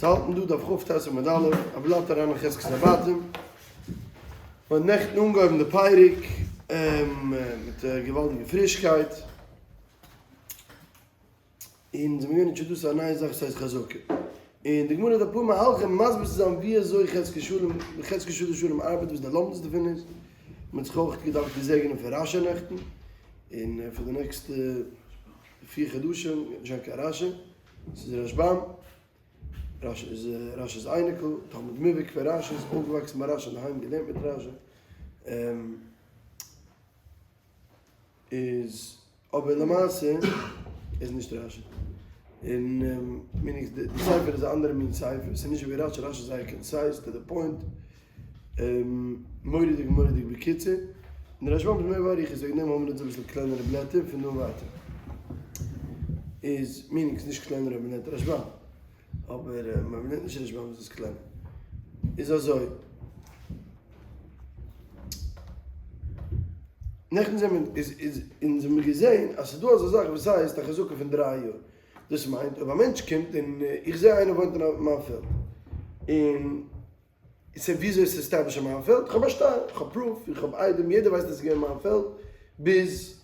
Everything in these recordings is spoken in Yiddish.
צו האלטן דא דף כט עמוד א', א בלאט אריין אין חזקת הבתים. מ'האט נעכטן אנגעהויבן די פרק מיט א געוואלדיגע פרישקייט, און זעמיר געווען introduced א נייע זאך וואס הייסט חזקה. און די גמרא האט אפאר מהלכים מסביר צו זיין ווי אזוי חזקת שלום, חזקת שלום שלום ארבעט, וואס די לומדות דערפון איז. מ'האט זיך אויך געדארפט געזעגענען פון רשי נעכטן, און פאר די נעקסטע פיר חדשים גייט נישט זיין קיין רשי. ס'איז רשבם, רש איז רשי'ס אייניקל, תלמיד מובהק פון רשי, איז אויפגעוואקסן ביי רשי אינדערהיים, געלערנט מיט רשי, איז אבער למעשה איז נישט רשי, און meaning די ספר איז א אנדערע מין ספר, ס'איז נישט ווי רשי, רשי איז זייער concise to the point, מורא'דיג מורא'דיג בקיצור, און די רשבם איז מער באריכות, וועגן דעם האבן מיר אונז אביסל קלענערע בלעטער פון דא און ווייטער. איז meaning ס'איז נישט קלענער אויב מ'לערנט רשבם, אבער ווען מ'לערנט נישט רשבם איז עס קלענער. איז אזוי. נעכטן זעמיר איז איז אונז האמיר געזען אז ס'איז דא אזא זאך וואס הייסט א חזקה פון דריי יאר. דאס מיינט אויב א מענטש קומט און איך זע איינער וואוינט אין מיין פעלד און סאו וויאזוי איז establish ן מיין פעלד? כ'האב א שטר, כ'האב proof, איך האב עדים, יעדער ווייסט אז ס'איז געווען מיין פעלד ביז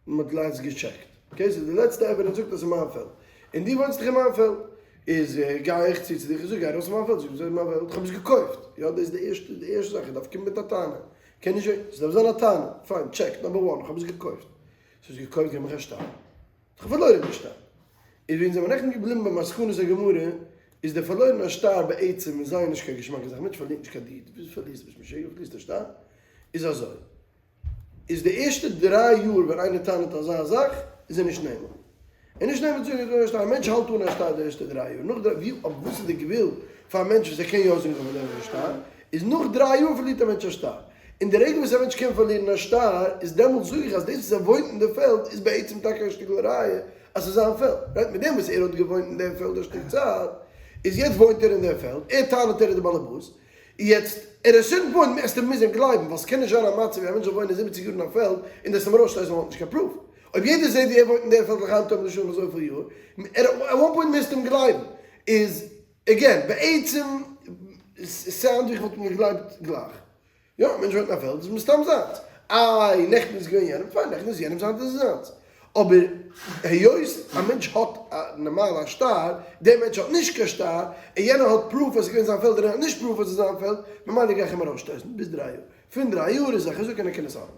מ'האט לעצט געטשעקט. okay, so די לעצטע evidence זאגט אז ס'איז מיין פעלד. און דו וואוינסט דאך אין מיין פעלד. איז גיי איך צו צו דיך און זאג גיי ארויס פון מיין פעלד. זאגסט וויאזוי איז מיין פעלד? כ'האב עס געקויפט. יא, דאס איז די ערשטע די ערשטע זאך, איך דארף קומען מיט א טענה. קען נישט זיין, ס'דארף זיין א טענה. פיין, check number one, כ'האב עס געקויפט. ס'איז געקויפט געב מיך א שטר. כ'האב פארלוירען די שטר. איז ווי אונז זעמער נעכטן געבליבן ביי מסקנות הגמרא, איז דער פארלוירענער א שטר בעצם איז זייער נישט קיין געשמאקע זאך, א מענטש פארלירט נישט קיין deed, וואס פארלירסט ביסט משוגע פארלירסט א שטר? איז אזוי, איז די ערשטע דריי יאר ווען איינער טענה'ט אזא זאך איז ער נישט נאמן, ער איז נישט נאמן צו זאגן איך האב פארלוירן א שטר, א מענטש האלט אן א שטר די ערשטע דריי יאר, נאך דריי, ווי, אבער וואס איז די גבול פאר א מענטש וואס ער קען יא זאגן איך האב פארלוירן א שטר, איז נאך דריי יאר פארלירט א מענטש א שטר, און די רגע וואס א מענטש קען פארלירן א שטר, איז דעמאלטס זאג איך אז דאס וואס ער וואוינט אין די פעלד איז בעצם טאקע א שטיקל ראיה אז ס'איז זיין פעלד. right? מיט דעם וואס ער האט געוואוינט אין דעם פעלד א שטיק צייט, איז יעצט וואוינט ער אין דעם פעלד, ער טענה'ט ער איז די באלעבאס, יעצט at a certain point מוזטו מוזן גלייבן, ווייל ס'קען נישט זיין א מצב ווי א מענטש זאל וואוינען זיבעציג יאר אין א פעלד און דאס אים ארויסשטויסן ווייל ער האט נישט קיין proof. אויב יעדער זעט ווי ער וואוינט אין דעם פעלד לחיים טובים ולשלום אזויפיל יאר, at one point מוזטו אים גלייבן. איז again, בעצם sound ווי איך וואלט אים געגלייבט גלייך. יא, א מענטש וואוינט אין א פעלד איז מסתם זיינס. איי, נעכטן איז געווען יענעם, פיין, נעכטן איז יענעמס היינט איז עס זיינס. אבער היות א מענטש האט א נארמאל א שטר, דער מענטש האט נישט קיין שטר, און יענער האט proof אז עס איז געווען זיין פעלד און ער האט נישט proof אז עס איז זיין פעלד, ממילא גיי איך אים ארויסשטויסן ביז דריי יאר. פון דריי יאר איז א חזקה און ער קען עס האבן.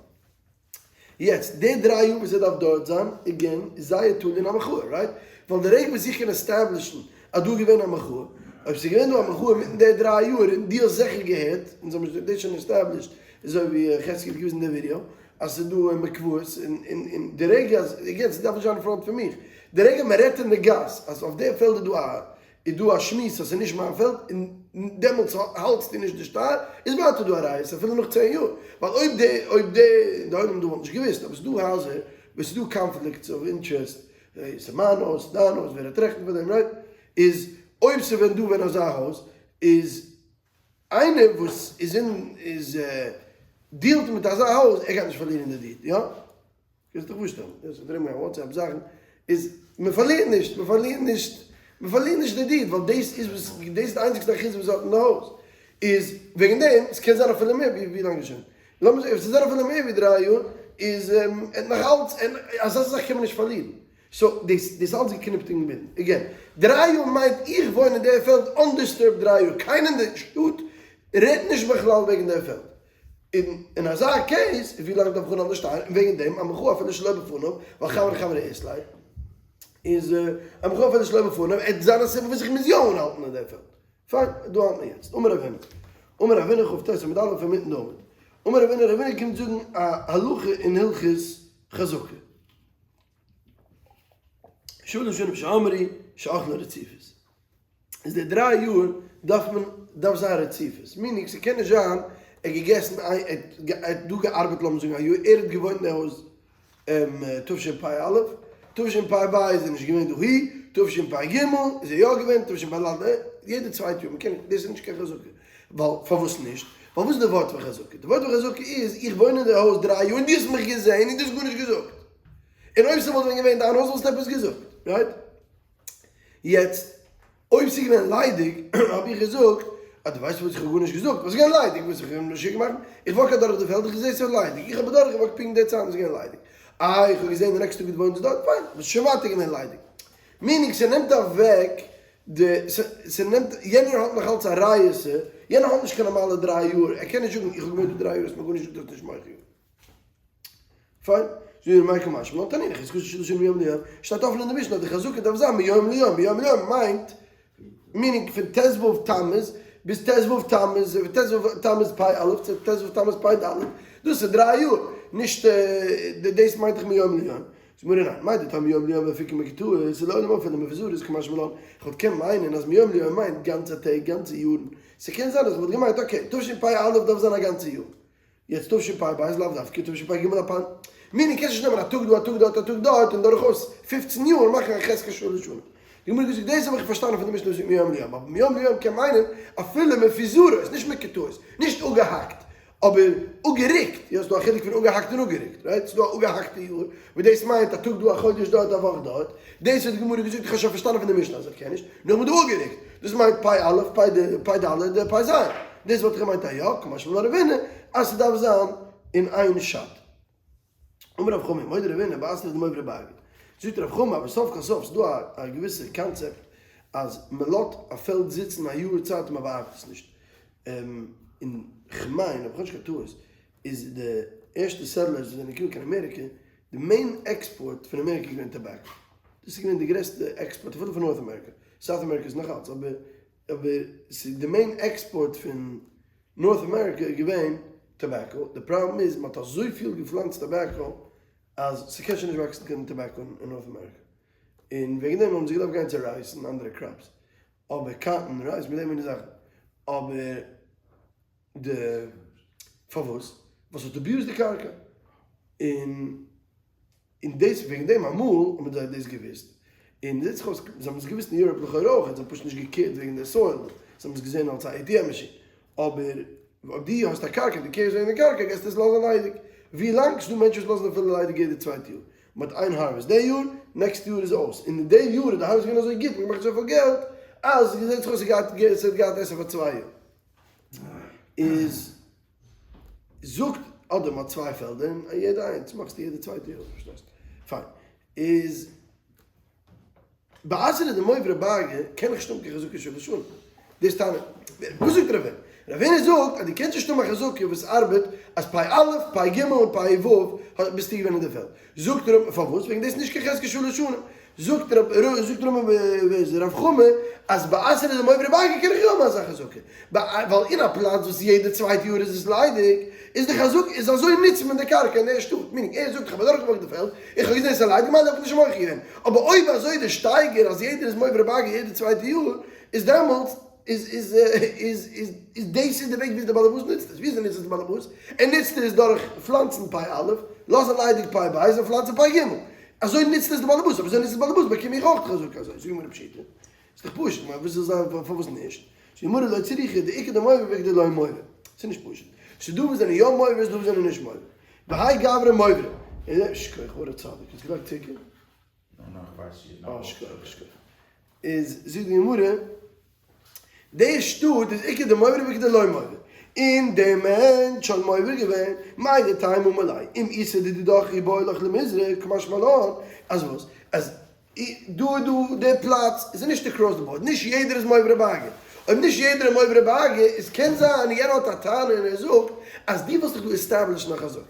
יעצט, די דריי יאר וואס ער דארף דארט זיין, again, איז זייער תלוי אין א מחאה, right? ווייל די רגע וואס איך קען establish ן אז דא איז געווען א מחאה, אויב ס'איז געווען דא א מחאה אינמיטן די דריי יאר און דו האסט זיכער געהערט, אונז האבן שוין דאס שוין established, אזוי ווי חזקי האט געוויזן אין די ווידיאו, אז ס'איז דא מקוואות, און און און די רגע אז, again, ס'דארף נישט זיין אין front פון מיך, די רגע מ'רעדט אין די גאס אז אויף די פעלד איז דא א איז דא א שמועס אז ס'איז נישט מיין פעלד און דעמאלטס האלטסטו נישט די שטר, איז ווייטער דא א ראיות אפילו נאך צען יאר, ווייל אויב די אויב די די עולם דא וואלט נישט געוואוסט, אבער ס'איז דא הייזער וואו ס'איז דא conflicts of interest, ס'איז מיין הויז, דיין הויז, ווער האט רעכטן פאר דעם, right? איז אויב ס'איז ווען דא ווען אזא הויז, איז איינער וואס איז אין איז deal ט מיט אזא הויז, ער גייט נישט פארלירן די deal, יא? קענסט דיך פארשטעלן, דאס איז ארום גיין WhatsApp זאכן, איז מען פארלירט נישט, מען פארלירט נישט, מען פארלירט נישט די deed, ווייל דאס איז וואס, דאס איז די איינציגסטע אחיזה וואס ער האט אין די הויז, איז וועגן דעם, עס קען זיין אפילו מער, ווי ווי לאנג איז שוין, לאמיר זאגן, עס קען זיין אפילו מער ווי דריי יאר, איז ער האט נאך אלץ, אזא זאך קען מען נישט פארלירן, so דאס דאס אלץ געקניפט און געבינדן, again, דריי יאר מיינט איך וואוין אין די פעלד undisturbed דריי יאר, קיינער אין די שטאט רעדט נישט בכלל וועגן די פעלד, און אין אזא case ווי לאנג דארף איך אנהאלטן שטיין און וועגן דעם א מחאה אפילו שלא בפניו ווייל חברי חברי אית ליה איז א מחאה אפילו שלא בפניו עט זיין א סיבה וואס איך מוז יא אנהאלטן אין דער פעלד. פיין, דא האלט מען יעצט. אמר רב הונא, אמר רב הונא כ"ט עמוד א' אינמיטן די עמוד. אמר רב הונא, רב הונא קומט זאגן א הלכה אין הלכות חזקה. שלש שנים שאמרו שאכלה רציפות. איז די דריי יאר דארף מען דארף זיין רציפות, meaning ס'קען נישט זיין ער האט געגעסן איין ער האט דא געארבעט לאמיר זאגן א יאר ער האט געוואוינט אין די הויז תשפ"א, תשפ"ב איז ער נישט געווען דאהי, תשפ"ג איז ער יא געווען, תשפ"ד יעדע צווייטע יאר, מ'קען דאס איז נישט קיין חזקה, ווייל פארוואס נישט? ווייל וואס איז די ווארט פון חזקה? די ווארט פון חזקה איז איך וואוין אין די הויז דריי יאר און דו האסט מיך געזען און דו האסט גארנישט געזאגט, און אויב ס'וואלט ווען געווען דיין הויז וואלסטו עפעס געזאגט, right? יעצט. אויב ס'איז געווען ליידיג האב איך געזאגט אז דו ווייסט וואס איך האב גארנישט געזאגט ווייל ס'איז געווען ליידיג וואס איך האב משוגע מאכן איך walk אדורך די פעלד איך זעה ס'איז ליידיג איך האב אדורך געוואקט פונקט די צייט וואס ס'איז געווען ליידיג איי איך האב געזען די נעקסטע טאג דו וואוינסט דארט פיין אבער ס'איז שוין ווייטער געווען ליידיג meaning ס'נעמט אוועק די ס'נעמט יענער האט נאך אלץ א ריעותא יענער האט נישט קיין נארמאלע דריי יאר ער קען נישט זאגן איך האב געוואוינט דא דריי יאר האסט מיר גארנישט געזאגט האסט נישט מוחה געווען. פיין, זאגט מאי קא משמע לן תנינא חזקתו של שלש שנים מיום ליום, שטייט אפן אין די משנה אז די חזקה דארף זיין מיום ליום, מיום ליום מיינט meaning פון ט ו תמוז ביז ט ו תמוז, ט ו תמוז פ א צו ט ו תמוז פ ד, דאס איז דריי יאר, נישט דאס מיינט דאך מיום ליום. זאגט מרן ניין, מהו דתימא מיום ליום לאפוקי מקוטעות, לעולם אפילו מפוזרות קא משמע לן, כ'וואלט קען מיינען אז מיום ליום מיינט גאנצע טעג, גאנצע יארן, ס'קען זיין אז כ'וואלט געמיינט okay, תשפ א דארף זיין א גאנצע יאר, יעצט תשפ ב איז לאו דווקא תשפ ג א פאן meaning קענסט נישט נעמען א טאג דא א טאג דארט א טאג דארט און דורכאויס פופצן יאר מאכן א חזקה שלש שנים. די גמרא האט געזאגט דאס האב איך פארשטאנען פון די משנה וואס זאגט מיום ליום אבער מיום ליום קען מיינען אפילו מפוזרות נישט מקוטעות נישט אפגעהאקט אבער אפגעריקט יא ס'דא א חילוק פון אפגעהאקט און אפגעריקט right ס'דא א אפגעהאקטע יאר וואס דאס מיינט א טאג דא א חודש דארט א וואך דארט דאס האט די גמרא געזאגט איך האב שוין פארשטאנען פון די משנה אז איך קען נישט נאר מיט די אפגעריקט דאס מיינט פ א פ ד פ ד פ ז דאס וואלט איך געמיינט א יא, קא משמע לן רבינא אז ס'דארף זיין אין איין shot. אמר רב חמא, מודה רבינא באתרא דמעברי באגרא. זאגט רב חמא, אבער סוף כל סוף ס'דא א געוויסע קאנצעפט אז מ'לאט א פעלד זיצן א יאר צייט און מ'באארבעט עס נישט. און כ'מיין, אויב כ'האב נישט קיין טעות, איז די ערשטע settlers וואס זענען געקומען קיין אמעריקע, די main export פון אמעריקע איז געווען טאבאקא. דאס איז געווען די גרעסטע עקספארט אפילו פון North America. South America איז נאך אלץ, אבער אבער ס'איז די main export פון North America איז געווען טאבאקא, די פראבלעם איז מ'האט אזויפיל געפלאנצט טאבאקא אז ס'קען שוין נישט וואקסן קיין טאבאקא אין North America, און וועגן דעם האבן זיי געדארפט גיין צו rice און אנדערע crops, אבער cotton, rice, מיט די מיני זאכן, אבער די פארוואס? ווייל ס'האט abused די קרקע, און. און דאס וועגן דעם אמאל האבן זיי דאס געוויסט, און זעט זיך אויס זיי האבן עס געוויסט אין Europe לכאורה אויך, זיי האבן פשוט נישט געקערט וועגן די soil, זיי האבן עס געזען אלס א ATM מאשין, אבער אויב דו האסט א קרקע און דו קעירסט וועגן די קרקע גייסטו עס לאזן ליידיג, ווי לאנג ס'דא מענטשן וואס לאזן אפילו ליידיג יעדע צווייטע יאר, מ'האט איין harvest די יאר, next יאר איז אויס, און אין די יאר איז די harvest געווען אזוי גוט, מ'האט געמאכט אזויפיל געלט, אז זעט זיך אויס ס'האט געהאט עסן פאר צוויי יאר. איז. זאגט אדער מ'האט צוויי פעלדער און יעדע איינס מאכסטו יעדע צווייטע יאר פארשטייסט פיין איז באתרא דמעברי באגרא קען איך נישט האבן קיין חזקה של לשון דאס טענה וואס זאגט רב הונא רב הונא זאגט אז דו קענסט נישט האבן א חזקה וואס ארבעט אז פ א פ ג און פ ו ביסטו געווען אין די פעלד זאגט רב פארוואס וועגן דאס איז נישט קיין חזקה של לשון זאגט רב זאגט רב רב חמא אז באתרא דמעברי באגרא קען איך יא האבן אזא חזקה ווייל אין א פלאץ וואס יעדע צווייטע יאר איז עס ליידיג איז די חזקה איז אזוי נוצט מען די קרקע אין דער שטאט meaning ער זאגט איך האב אדורכגעוואקט די פעלד איך האב געזען עס איז ליידיג מילא האב איך נישט מוחה געווען אבער אויב אזוי די שטייגער אז יעדער איז מעברי באגרא יעדע צווייטע יאר איז דעמאלטס איז איז איז איז איז דאס איז די וועג וויאזוי די באלעבאס נוצט עס. וויאזוי נוצט עס די באלעבאס? ער נוצט עס דורך פלאנצן פ' א', לאזן ליידיג פ' ב', און פלאנצן פ' ג'. אזוי נוצט עס די באלעבאס. אויב אזוי נוצט עס די באלעבאס באקום איך אויך חזקה אזוי. זאגט די גמרא פשיטא. ס'איז דאך פשוט. כ'מיין וואס זאל זיין פארוואס נישט? זאגט די גמרא לא צריכא דאיכא דמעברי ואיכא דלא מעברי. ס'איז נישט פשוט. ס'איז דא וואס זענען יא מעברי ס'איז דא וואס זענען נישט מעברי. והאי גברא מעברי. שכוח וואט א צדיק. האסט געלייגט צוקער? אה, שכוח, שכוח. איז זאגט די גמרא, די שטאט איז איכא דמעברי ואיכא דלא מעברי, און די מענטש האט מעביר געווען, מהו דתימא אמר ליה, אם איתא דידך איבעי לך למיזרק, קא משמע לן, אז וואס? אז דא איז דא די פלאץ, איז נישט across the board, נישט יעדער איז מעברי באגרא, אויב נישט יעדער איז מעברי באגרא, איז קען זיין יענער האט א טענה און ער זאגט אז דו ווילסט דיך דא עסטעבלישן א חזקה.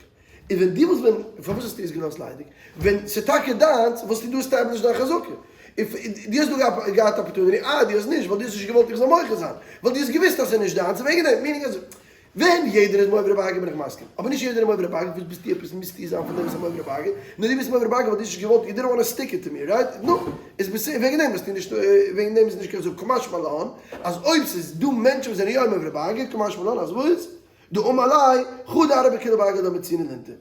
און ווען דו וואלסט ווען, פארוואס האסטו עס געלאזט ליידיג? ווען ס'איז טאקע דיינס, וואלסטו דא עסטעבלישט דיין חזקה. און דו האסט דא געהאט opportunity, אה דו האסט נישט, ווייל דו האסט נישט געוואלט איך זאל מוחה זיין, ווייל דו האסט געוואוסט אז ס'איז נישט דיינס, און וועגן דעם, meaning אז ווען יעדער איז מעברי באגרא בין איך מסכים, אבער נישט יעדער איז מעברי באגרא, וואס ביסטו עפעס מוזטו זיין פון דעם וואס איז מעברי באגרא, נאר דו ביסט מעברי באגרא ווייל דו האסט נישט געוואלט, you didn't want to stick it to me, right? נו, איז בסדר, וועגן דעם ביסטו נישט, וועגן דעם איז נישט קיין חזקה, קא משמע לן, אז אויב ס'איז דא מענטשן וואס זענען יא מעברי באגרא, קא משמע לן אז וואס? דאמר ליה חדא ארעא בכולה באגרא לא מצינא לינטו,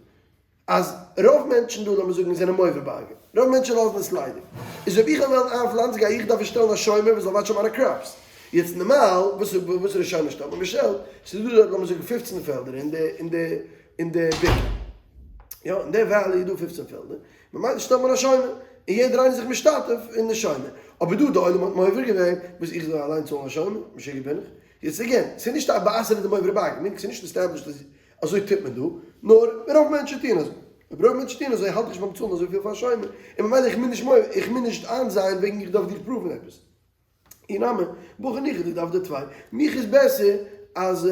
אז רוב מענטשן דא לאמיר זאגן זענען מעברי באגרא, רוב מענטשן לאזן עס ליידיג, איז אויב איך וועל וועלן איינפלאנצן גיי איך דארפן שטעלן א שומר וואס זאל וואטשן מיינע crops, יעצט נארמאל וואס וואסערע שומר שטעלט מען? מ'שטעלט, ס'איז דא דארט לאמיר זאגן פופצן פעלדער אין די אין די אין די בקעה, יא אין די valley איז דא פופצן פעלדער, ממילא שטעלט מען א שומר, און יעדער איינער איז זיך משתתף אין די שומר. אבער דא די עולם האט מובר געווען, וואס איך זאל אליין צאלן א שומר? משוגע בין איך? יעצט again, ס'איז נישט א באתרא דמוברי באגער, מיינט ס'איז נישט established אז אזוי טוט מען דא, נאר רוב מענטשן טוען אזוי. אויב רוב מענטשן טוען אזוי האלט איך נישט ביים צאלן אזויפיל פאר א שומר, און ממילא איך מוז נישט איך מוז נישט איינזען וועגן איך דארף דיר prove ן עפעס. אי נמי, בכי ניחא דדארף די טפי. מיך איז בעסער אז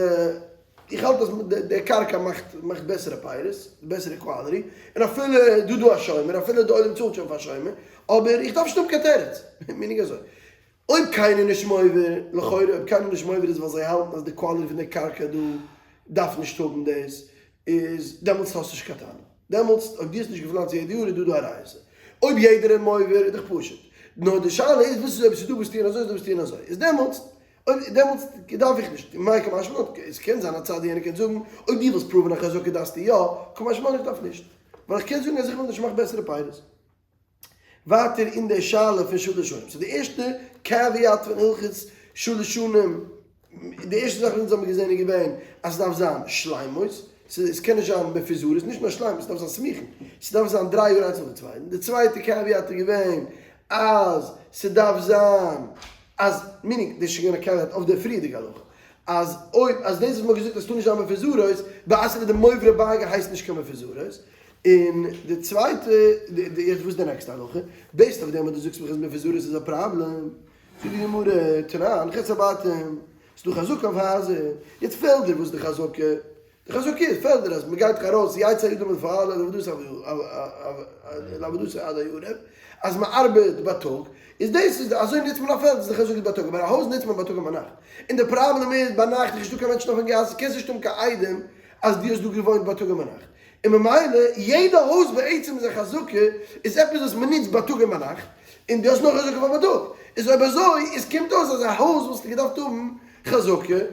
איך האלט אז די קרקע מאכט מאכט בעסערע פירות, בעסערע quality, און אפילו דא דא א שומר, אפילו די עולם צאלט שוין פאר שומר, אבער איך דארף נישט האבן קיין תירוץ. meaning אזוי. אויב קיינער נישט מובר, לכאורה אויב קיינער נישט מובר איז ווייל זיי האלטן אז די quality פון די קרקע דא דארף נישט האבן דאס, איז דעמאלטס האסטו נישט קיין טענה. דעמאלטס אויב דו האסט נישט געפלאנצט יעדע יאר איז דא דא א ריעותא. אויב יעדער איז מובר איז דאך פשוט. נאר די שאלה איז וואס איז אויב ס'איז דא וואס טוען אזוי איז דא וואס טוען אזוי. איז דעמאלטס אויב דעמאלטס דארף איך נישט. מאי קא משמע לן, עס קען זיין א צד יענער קען זאגן אויב דו ווילסט prove ן א חזקה דארפסטו יא, קא משמע לן איך דארף נישט. ווייל איך קען זאגן אז איך וויל נישט מאכן בעסערע פירות. ווייטער אין די שאלה פון שלש שנים. so די ערשטע caveat פון הלכות שלש שנים, די ערשטע זאך וואס אונז האבן געזען איז געווען אז ס'דארף זיין שלימות, עס קען נישט זיין מפוזרות, נישט נאר שלימות, ס'דארף זיין סמוכין, ס'דארף זיין דריי יאר איינס נאך די צווייטן. די צווייטע caveat איז געווען אז ס'דארף זיין אז, meaning, דאס איז שוין געווען א caveat אויף די פריערדיגע הלכה, אז אויב אז דאס וואס מ'האט געזאגט אז ס'טאר נישט זיין מפוזרות, באתרא דמוברי באגער הייסט נישט קיין מפוזרות, און די צווייטע, יעצט וואס איז די נעקסטע הלכה? based אויף דעם וואס דו זאגסט מיך אז מפוזרות איז א פראבלעם, זאגט די גמרא, תנן, חזקת הבתים, ס'איז דא חזקה אויף הייזער, יעצט פעלדער, וואס איז די חזקה? די חזקה איז פעלדער אז מ'גייט דאך ארויס יצא אדם לפועלו לעבודתו עד הערב, אז מ'ארבעט בייטאג, איז דאס איז אזוי נוצט מען א פעלד איז די חזקה בייטאג, אבער א הויז נוצט מען בייטאג און ביינאכט, און די פראבלעם איז ביינאכט איז נישטא קיין מענטשן אויפן גאס, קענסט נישט האבן קיין עדים אז דו האסט דא געוואוינט בייטאג און ביינאכט, און ממילא יעדע הויז בעצם איז א חזקה, איז עפעס וואס מען נוצט בייטאג און ביינאכט, און דו האסט נאר חזקה פאר בייטאג, איז אויב אזוי איז קומט אויס אז א הויז וואלסטו געדארפט האבן חזקה,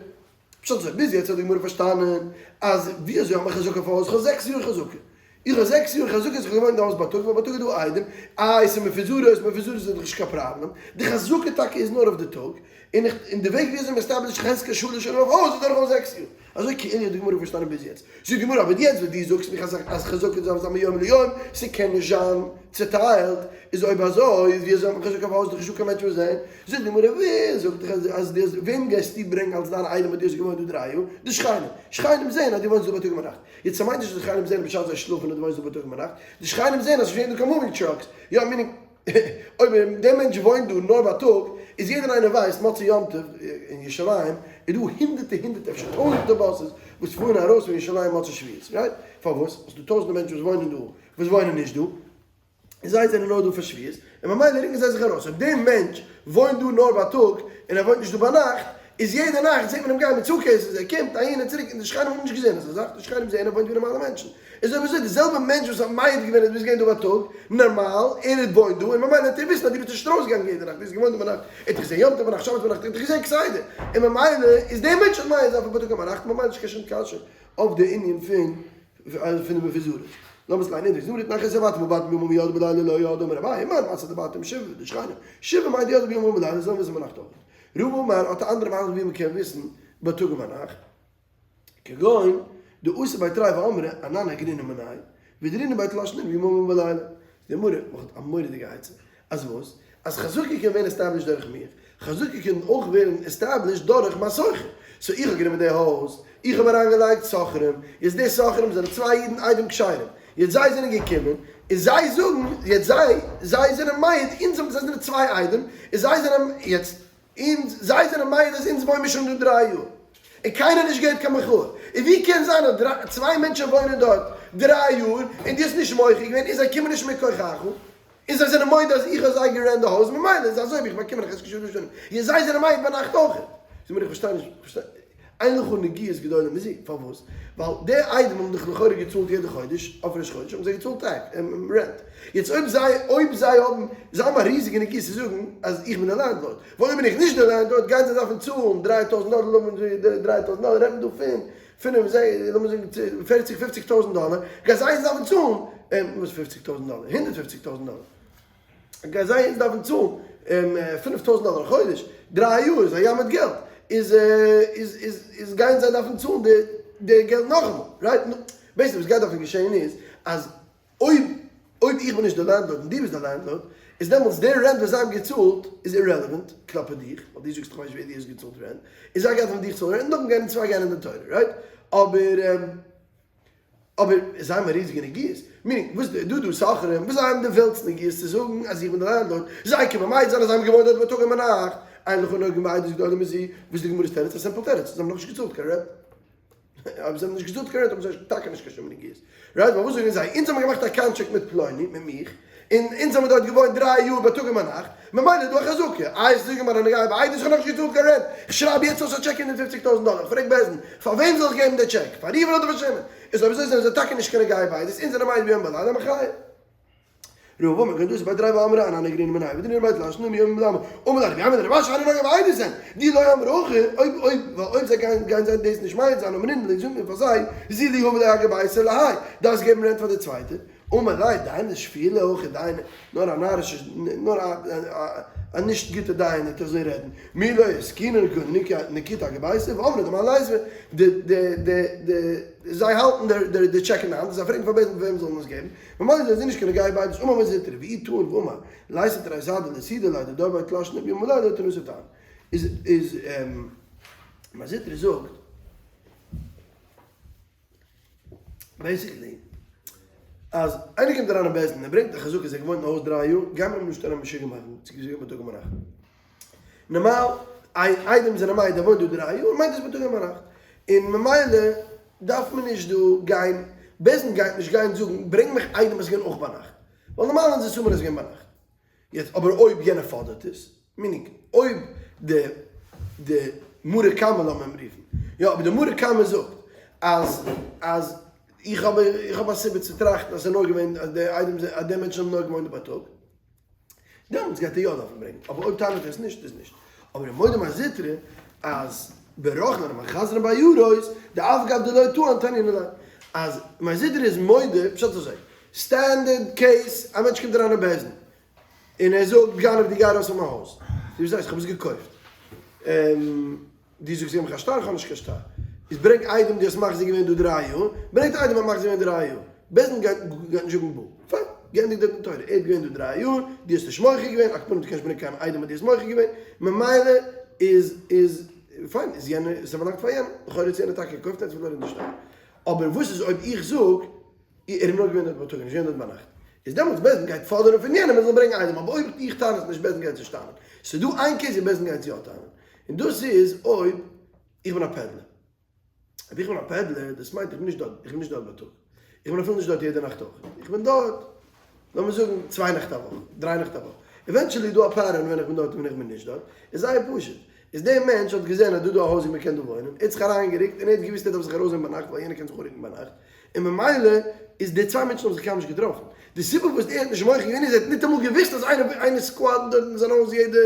פשט אזוי, ביז יעצט האט די גמרא פארשטאנען אז ווי אזוי האט מען חזקה פאר הויז, איך האב זעקס יאר חזקה, איך האב זעקס יאר חזקה אז איך האב געוואוינט אין די הויז בייטאג, ווייל בייטאג איז דא עדים, איי ס'איז מפוזרות, מפוזרות איז דאך נישט קיין פראבלעם, די חזקה טאקע איז נאר אויף די טאג, און איך, און די וועג ווי אזוי מען establish ט חזקה שלש שנים אויף הויז איז דורכאויס זעקס יאר. אזוי כאילו האט די גמרא פארשטאנען ביז יעצט. זאגט די גמרא, אבער יעצט ווען דו זאגסט מיך אז אז חזקה דארף זיין מיום ליום, ס'קען נישט זיין צוטיילט, איז אויב אזוי איז ווי אזוי האט מען חזקה אויף א הויז דאך נישטא קיין מענטש וואס זעהן? זאגט די גמרא, ווער זאגט דיך אז אז דו האסט, וועם גייסטו ברענגען אלס דיין איידעם אז דו האסט געוואוינט דא דריי יאר? די שכנים. שכנים זעהן אז דו וואוינסט דא בייטאג און ביינאכט. יעצט ס'מיינט נישט אז די שכנים זעהן בשעת זיי שלאפן אז דו וואוינסט דא בייטאג און ביינאכט, די שכנים זעהן אז ס'איז נישט דא קיין moving trucks, יא meaning אויב דער מענטש וואוינט דא נאר בייטאג, איז יעדער איינער ווייסט מוצאי יום טוב אין ירושלים איז דא הונדערטער הונדערטער אפשר טויזענטער buses וואס פארן ארויס פון ירושלים מוצאי שבועות, right? פארוואס? ווייל ס'דא טויזענטער מענטשן וואס וואוינען דא וואס וואוינען נישט דא, און זיי זענען נאר דא פאר שבועות, און ממילא רוקן זיי זיך ארויס. אויב דער מענטש וואוינט דא נאר בייטאג און ער וואוינט נישט דא ביינאכט, איז יעדע נאכט זעט מען אים גיין מיט suitcases, ער קומט אהין און צוריק און די שכנים האבן נישט געזען אזא זאך, די שכנים זעען ער וואוינט ווי נארמאלע מענטשן. איז אויב אזוי די זעלבע מענטש וואס האט מעיד געווען אז דו ביסט געווען דא בייטאג, נארמאל, ער האט וואוינט דא, און ממילא וועט ער וויסן אז דו ביסט נישט ארויסגעגאנגען יעדע נאכט, דו ביסט געוואוינט דא ביינאכט, ער האט דיך געזען יום טוב ביינאכט, שבת ביינאכט, ער האט דיך געזען כסדר, און ממילא איז דער מענטש האט מעיד זיין פון בייטאג און ביינאכט, ממילא איז נישט קיין שום קשיא אויף די ענין פון פון די מפוזרות. לאמיר עס ליינען, די גמרא תנן חזקת הבתים הבתים ביממא ידעי ובלילה לא ידעי אמר אביי, מאן מצי דבתים שבעה די שכנים, שבעה מיינט ידעי ביממא ובלילה זאלן וויסן ביינאכט אויך. רבא אמר האט א אנדערע מהלך ווי מען קען וויסן בייטאג און ביינאכט. כגון דאתו בי תרי ואמרי אנן אגרינן מינייהו ודרינן בי תלת שנין ביממא ובלילה. די גמרא מאכט א מורא'דיגע עצה, אז וואס? אז חזקה קען ווערן established דורך מיר, חזקה קען אויך ווערן established דורך מיין שוכר. so איך האב גענומען די הויז, איך האב אריינגעלייגט שוכרים, יעצט די שוכרים זענען צוויי אידן עדים כשרים, יעצט זיי זענען געקומען און זיי זאגן, יעצט זיי, זיי זענען מעיד, אונז האבן, זיי זענען צוויי עדים, און זיי זענען, יעצט אונז, זיי זענען מעיד אז אונז וואוינמיר שוין דא דריי יאר, און קיינער נישט געהערט קיין מחאה, און ווי קען זיין אז דריי, צוויי מענטשען וואוינען דארט דריי יאר, און דו האסט נישט מוחה געווען, און זיי קומען נישט מכוחך, און זיי זענען מודה אז איך האב זיי גערענט די הויז, ממילא איז אזוי ווי איך באקום נאך עס כשעה ראשונה, און זיי זענען מעיד ביינאכט אויך. זאג מיר איך פארשטיי נישט, איך פארשטיי, אין לך נגיעות גדולה מזו, פארוואס? ווייל די עדים האבן דאך לכאורה געצאלט יעדע חודש, אויף ראש חודש האבן זיי געצאלט טעק, rent, יעצט אויב זיי, אויב זיי האבן, זיי האבן א ריזיגע נגיעה צו זאגן אז איך בין די landlord, ווייל אויב בין איך נישט די landlord גייען זיי דארפן צאלן 3000 דאלער, לאמיר זאגן 3000 דאלער רעדט מען דא פון פינף זעקס, לאמיר זאגן פערציג פופציג טויזנט דאלער, גייען זיי דארפן צאלן, וואס פופציג טויזנט דאלער, הונדערט פופציג טויזנט דאלער. גייען זיי אונז דארפן צאלן 5000 דאלער א חודש, דריי יאר איז א ים מיט געלט, איז איז איז איז גייען זיי דארפן צאלן די די געלט נאכאמאל, right? נו, בעצם וואס גייט דארפן געשען איז, אז אויב אויב איך בין נישט די landlord און דו ביסט די landlord, איז דעמאלטס די rent וואס זיי האבן געצאלט איז irrelevant כלפי דיך, ווייל דו זאגסט איך ווייס נישט ווער דו האסט געצאלט rent, און זיי גייט פון דיך צאלן rent, נאכדעם גייען די צוויי גיין אין די תורה, right? אבער אבער זיי האבן א ריזיגע נגיעות, meaning וואס די דא דא סוחרים וואס זיי האבן די וועלטס נגיעות צו זאגן אז איך בין די landlord, זיי קומען מעיד זיין אז זיי האבן געוואוינט דארט בייטאג און ביינאכט, אין לך נוגעים בעדות גדולה מזו, וואס איז די גמרא'ס תירוץ? א simple תירוץ, זיי האבן נאכנישט געצאלט קיין rent. אויב זיי האבן נישט געצאלט קיין rent האבן זיי טאקע נישט קיין שום נגיעות. right? ווייל וואס זאגן זיי? אונז האבן געמאכט א contract מיט פלוני, מיט מיך, און אונז האבן דארט געוואוינט דריי יאר בייטאג און ביינאכט, ממילא איז דא א חזקה. איי עס איז געווען א נגיעה בעדות, איך האב נאכנישט געצאלט קיין rent, איך שרייב יעצט אויס א טשעק 150 טויזנט דאלער, איך פרעג בית דין, פאר וועם זאל איך געבן די טשעק? פאר ראובן אדער פאר שמעון? איז אויב אזוי זענען זיי טאקע נישט קיין נגיעה בעדות, אונז זענען מעיד ביום ובלילה מחיה. רבא אמר כדאס ביי דריי ואמרי אנן נגרינא מיניה ודרינא בי תלשנא מיום בלמה אמר ליה רבי ירמיה לרב אשי אנן נגע בעדות הן דאי לא אמרי הכי אויב אויב ווייל אויב זיי גייען גייען זיי דאס נישט מעיד זיין אמרינן ליה זאגט מען פאר זיי זילו הבו ליה גבי להאי דארפסט געבן rent פאר די צווייטע אמר ליה דיינא שפילא הכי דיינא נאר א נארישע נאר א א נישט גוטע דיין וועט אזוי רעדן מי לא עסקינן נקיטא גביתא ואמרי דמר לייזווע די די די די זיי האלטן די טשעק אין די האנט זיי פרעגן פאר בית דין וועם זאל מען עס געבן ממילא זענען זיי נישט קיין נוגע בעדות אמר מר זוטרא ואי טעין ואמר לייתי תרי סהדי לסהדי ליה דדר בי תלת שני ביומא ולילה תנא ס'טען איז איז מר זוטרא זאגט basically אז איינער קומט אריין אין בית דין ער ברענגט א חזקה אז ער געוואוינט אין הויז דריי יאר גיימער אים נישט אריין משוגע מאכן צו געזאגט בייטאג און ביינאכט נארמאל עדים זענען מעיד ער וואוינט דא דריי יאר מיינט עס בייטאג און ביינאכט און ממילא דארף מען נישט דא גיין, בית דין גייט נישט גיין זאגן ברענג מיך עדים אז ס'געווען אויך ביינאכט, ווייל נארמאל אונז assume מיר אז ס'געווען ביינאכט. יעצט אבער אויב יענער פאדערט עס, meaning אויב די די מרא קמא לאמיר אים רופן, יא אבער די מרא קמא זאגט אז אז איך האב איך האב א סיבה צו טראכטן אז ס'איז נאר געווען אז די עדים אז די מענטשן האבן נאר געוואוינט דא בייטאג, דעמאלטס גייט ער יא דארפן ברענגען, אבער אויב טענה'ט ער עס נישט איז נישט. אבער אין מודה מר זוטרא אז ברוחנן המחזרן בעיירות דאף גב דלא טען תנינא ליה אז מר זוטרא איז מודה, פשט איז אזוי, standard case, א מענטש קומט אריין אין בית דין און ער זאגט גנב דו גיי ארויס פון מיין הויז, דו ווייסט איך האב עס געקויפט, דו זאגסט געב מיך א שטר, איך האב נישט קיין שטר. איז ברענג עדים דו האסט מחזיק געווען דא דריי יאר, ברענגט עדים האט מחזיק געווען דריי יאר. בית דין גייט גייט נישט זאגן בו. פיין, געענדיגט די דין תורה, ער האט געווען דא דריי יאר, דו האסט נישט מוחה געווען, על כל פנים דו קענסט ברענגען קיין עדים אז דו האסט מוחה געווען, ממילא איז איז פיין, איז יענער, איז ס'באלאנגט פאר יענעם, לכאורה האט יענער טאקע געקויפט ער האט פארלוירן די שטר. אבער וואס איז אויב איך זאג, ער איז נאר געווען דארט בייטאג און נישט געווען דארט ביינאכט, איז דעמאלטס בית דין גייט פאדערן פון יענעם ער זאל ברענגען עדים, אבער אויב איך טענה עס נישט בית דין גייט עס נישט טענה'ן. ס'איז דא איין case ווי בית דין גייט יא טענה'ן, און דאס איז אויב איך בין א peddler. אויב איך בין א peddler, דאס מיינט איך בין נישט דארט, איך בין נישט דארט בייטאג. איך בין אפילו נישט דארט יעדע נאכט אויך. איך בין דארט, לאמיר זאגן, צוויי נעכט א וואך, דריי נעכט א וואך. eventually איז דא א pattern ווען איך בין דארט און ווען איך בין נישט דארט. איז זייער פשוט. איז דער מענטש האט געזען אז דא דא א הויז ווי מען קען דא וואוינען, ער האט זיך אריינגערוקט און ער האט געוואוסט ער דארף זיך ארויסזען ביינאכט ווייל יענער קען זיך אנרוקן ביינאכט, און ממילא איז די צוויי מענטשן האבן זיך קיינמאל נישט געטראפן. די סיבה וואס ער האט נישט מוחה געווען איז ער האט ניטאמאל געוואוסט אז איינער איינער squat ט דארט אין זיין הויז יעדע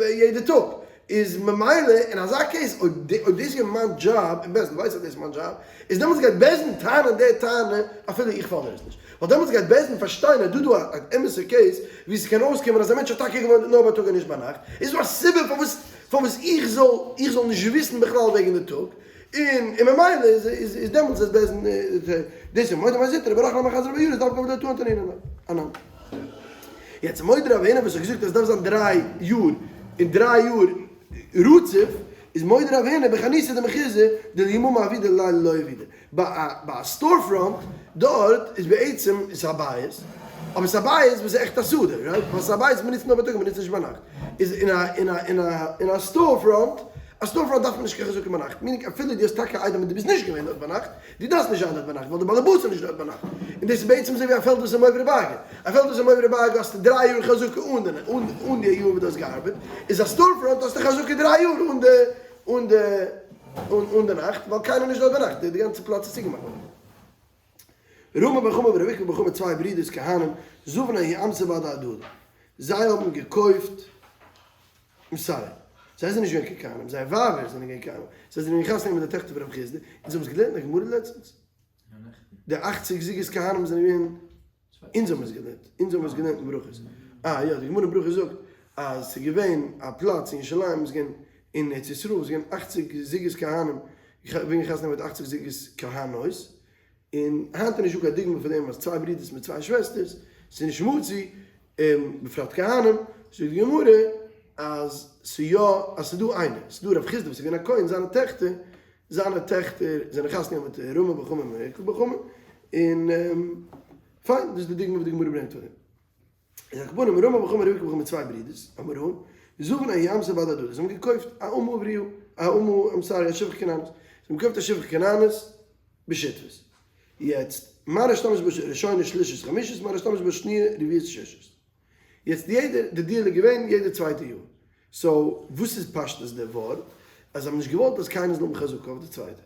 יעדע טאג. איז ממילא אין אזא case אויב אויב דאס איז געווען מיין דזשאב און בית דין ווייסט אז דאס איז מיין דזשאב איז דעמאלטס גייט בית דין טענה'ן די טענה אפילו איך פאדער עס נישט. ווייל דעמאלטס גייט בית דין פארשטיין אז דא דא א אמת'ע case ווי ס'קען אויסקומען אז א מענטש האט טאקע געוואוינט נאר בייטאג און נישט ביינאכט, איז דא א סיבה פארוואס פארוואס איך זאל איך זאל נישט וויסן בכלל וועגן די טאג, און און ממילא איז איז איז דעמאלטס איז בית דין דאס איז מודה מר זוטרא ברח למחזר ביורות דווקא ולא טען תנינא אנן. יעצט מודה רב הונא וואס האט געזאגט אז עס דארף זיין דריי יאר און דריי יאר רצוף, איז מודה רב הונא בחנותא דמחוזא דליממא עבידא ללילה לא עבידא. ביי א ביי א store front דארט איז בעצם איז א בית, אבער ס'איז א בית וואס איז עכט א שדה, right? ווייל ס'איז א בית וואס מ'נוצט נאר בייטאג און מ'נוצט נישט ביינאכט. איז אין א אין א אין א אין א store front, א store front דארף מען נישט קיין חזקה ביינאכט, meaning אפילו דו האסט טאקע עדים און דו ביסט נישט געווען דארט ביינאכט, דו דארפסט נישט זיין דארט ביינאכט ווייל די באלעבאס איז נישט דארט ביינאכט. און דאס איז בעצם אזוי ווי א פעלד וואס איז מעוברי באגער. א פעלד וואס איז מעוברי באגער האסטו דריי יאר חזקה אן די אן די יאר וואס דו האסט געארבעט, איז א store front האסטו חזקה דריי יאר אן די אן די אן די נאכט, ווייל קיינער נישט דארט ביינאכט, די גאנצע פלאץ איז צוגעמאכט ביינאכט. רמי בר חמא ור' עוקבא בר חמא צוויי ברידערס כהנים, זבן ההיא אמתא בהדי הדדי, זיי האבן געקויפט, I'm sorry, זיי זענען נישט געווען קיין כהנים, זייער ווייבער זענען געווען כהנים, זיי זענען געווען חתונה מיט די טעכטער פון רב חסדא, אונז האבן עס געלערנט אין א גמרא לעצטנס, די אכציג זוגות כהנים זענען געווען אונז האבן עס געלערנט, אונז האבן עס געלערנט אין ברכות. אה יא, די גמרא אין ברכות זאגט אז ס'איז געווען א פלאץ אין ירושלים, איז געווען אין ארץ ישראל, איז געווען אכציג זוגות כהנים, וועגן חתונה מיט אכציג זוגות כהנות, און היינט איז נישטא קיין דוגמא פון דעם אז צוויי ברודערס מיט צוויי שוועסטערס, ס'איז נישט מצוי. בפרט כהנים, זאגט די גמרא אז ס'יא אז ס'דא איינער, ס'דא רב חסדא וואס איז געווען א כהן, זיינע טעכטער, זיינע טעכטער זענען חתונה געהאט מיט רמי בר חמא און עוקבא בר חמא, און פיין, דאס איז די דוגמא וואס די גמרא ברענגט פאר דעם. איז על כל פנים רמי בר חמא און עוקבא בר חמא צוויי ברידערס, אמוראים, זבן ההיא אמתא בהדי הדדי, זיי האבן געקויפט א אמה עבריה, א אמה, I'm sorry, א שפחה כנענית, זיי האבן געקויפט א שפחה כנענית בשותפות. יעצט, מר אשתמש בראשונה שלישית חמישית, מר אשתמש בשניה רביעית ששית. יעצט יעדער, די deal איז געווען יעדע צווייטע יאר. so וואס איז פשטות די ווארט? אז זיי האבן נישט געוואלט אז קיינער זאל האבן חזקה אויף די צווייטע.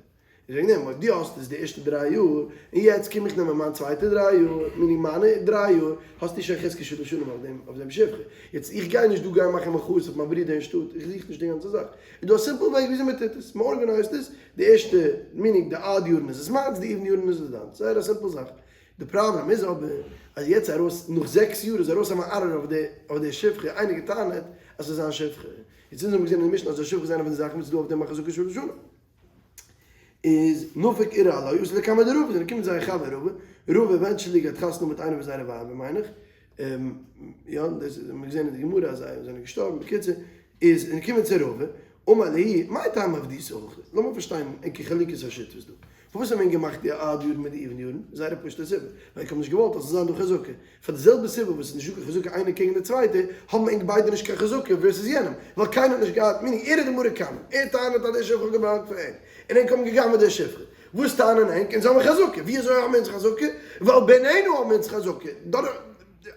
איז וועגן דעם אויב דו האסט עס די ערשטע דריי יאר, און יעצט קום איך נעמען מיין צווייטע דריי יאר, meaning מיינע דריי יאר, האסטו שוין חזקת שלש שנים אויף דעם אויף דעם שפחה. יעצט איך גיי נישט דא גיין מאכן מחאות אויף מיין ברודער אין שטאט, איך זוך נישט די גאנצע זאך. איז דא א simple וועג וויאזוי מען טוט עס, מען organize ט עס, די ערשטע, meaning די odd יארן איז עס מיינס, די even יארן איז עס דיינס, זייער א simple זאך. די פראבלעם איז אבער אז יעצט ארויס נאך זעקס יאר איז ארויס א מערער אויף די אויף די שפחה, איינער געטענה'ט אז ס'איז זיין שפחה, יעצט אונז האבן געזען אין די משנה אז די שפחה איז איינע פון די זאכן וואס איז דא אויף דעם א חזקה של שנה. איז נפק אירע עליה אתו לקמיה דרבא, זענען געקומען צו זייער חבר רבא, רבא eventually גייט חתונה מיט איינע פון זייערע ווייבער מיין איך, יא דאס האט מען געזען אין די גמרא אז זיי זענען געשטארבן, בקיצור איז זענען געקומען צו רבא, אמר להו, מאי טעמא עבדיתו הכי, לאמיר פארשטיין ענקער חלוקת השותפות דא, פארוואס האט מען געמאכט די odd יארן מיט די even יארן? זייער א פשוטע סיבה, ווייל איך האב נישט געוואלט אז ס'זאל זיין דא חזקה. פאר די זעלבע סיבה וואס ס'איז נישטא קיין חזקה איינער קעגן די צווייטע, האבן ענק ביידע נישט קיין חזקה versus יענעם, ווייל קיינער האט נישט געהאט, meaning ער איז די מרא קמא, ער טענה'ט אז די שפחה האט געבאלאנגט פאר אים, און ענק האבן גע'גנב'עט די שפחה. וואס טענה'ן ענק? אונז האבן חזקה. ווי אזוי האבן אונז חזקה? ווייל בינינו האבן אונז חזקה.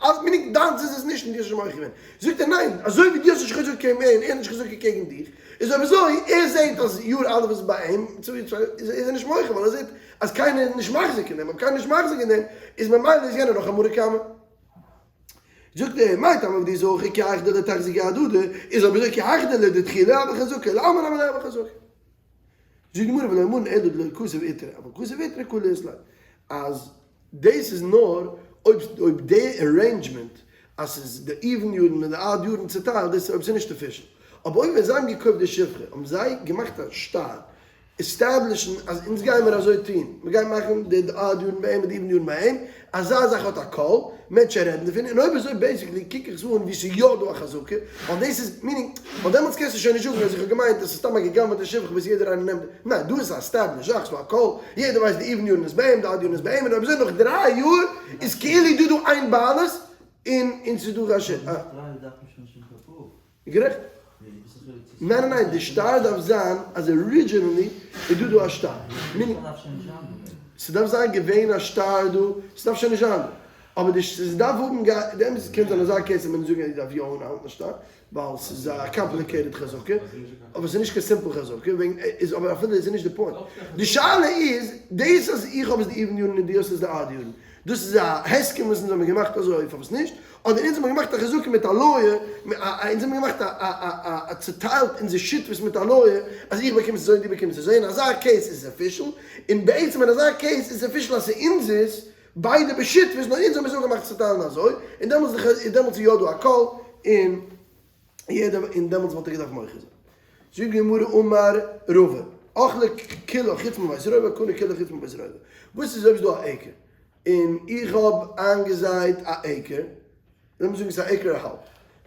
אז meaning דיינס איז עס נישט און דו האסט נישט מוחה געווען. זאגט ער ניין, אזוי ווי דו האסט נישט חזקה קעגן אים און ער האט נישט חזקה קעגן דיך, איז אויב אזוי, ער זעט אז יאר א' איז ביי אים, צו יאר צוויי איז ער נישט מוחה ווייל ער זעט אז קיינער איז נישט מחזיק אין דעם, אויב קיינער איז נישט מחזיק אין דעם, איז ממילא איז יענער נאך א מרא קמא. זאגט ער, מאי טעמא עבדיתו הכי כי היכי דליתחזקו אהדדי, איז אויב אזוי כי היכי דלדתחילה הוה חזקה, לעלמא נמי ליהוי חזקה. זאגט די גמרא ולא אמרן אלא דלא כתב איטרא, אבל כתב איטרא קלא אית ליה, אז דאס איז נאר אויב אויב די arrangement אז ס'איז די even יארן און די odd יארן צוטיילט, דאס איז אויב ס'איז נישט official. אבער אויב ווען זיי האבן געקויפט די שפחה האבן זיי געמאכט א שטר establish ן אז אונז גיימער אזוי טון, מ'גייט מאכן די odd יארן ביי אים און די even יארן ביי אים, אזא זאך האט א קול, מענטשן רעדן דערפון, און אויב אזוי basically קוק איך עס אן ווי ס'איז יא דא א חזקה, ווייל דאס איז, meaning, ווייל דעמאלטס קענסטו שוין נישט זאגן אז איך האב געמיינט אז ס'איז סתם א גע'גנב'עטע שפחה וואס יעדער איינער נעמט, ניין דא איז א established זאך, ס'דא א קול, יעדער ווייסט די even יארן איז ביי אים, די odd יארן איז ביי אים, און אויב אזוי נאך דריי יאר איז כאילו דא דא איין בעלות, און און ס'איז דא א ש. נאך דריי יאר דארף מען שוין נישט קיין proof. גערעכט. ניין ניין ניין, די שטר דארף זיין אז originally איז דא דא א שטר. ס'דארף זיין געווען א שטר דא, ס'דארף שוין נישט זיין דא. אבער די ס'דארף האבן גע די אמת איז קען זיין אזא case אז מען זאגן אז דארף יא אנהאלטן א שטר, ווייל ס'איז א complicated חזקה, אבער ס'איז נישט קיין simple חזקה, וועגן איז אבער אפילו איז נישט די point. די שאלה איז, דאס אז איך האב עס די even יארן און דו האסט עס די odd יארן, דאס איז א הסכם וואס אונז האבן געמאכט אזוי, פארוואס נישט? אדער אונז האבן געמאכט א חזקה מיט א lawyer, אונז האבן געמאכט א א א צוטיילט אונזער שותפות מיט א lawyer, אז איך באקום עס אזוי און דו באקומסט אזוי, אין אזא case איז עס official, און בעצם אין אזא case איז עס official אז ס'איז אונזערס, ביידע בשותפות, נאר אונז האבן עס אפגעמאכט צו טיילן אזוי, און דעמאלטס איז דעמאלטס איז יא דא א קול, און יעדער, און דעמאלטס וואלט ער געדארפט מוחה זיין. זאגט די גמרא אמר רבא, אכלה כולה חוץ מבית רובע קנה כולה חוץ מבית רובע, וואס איז אויב ס'איז דא א acre, און איך האב איינגעזייט א acre, לאמיר זאגן ס'איז א acre א האלב,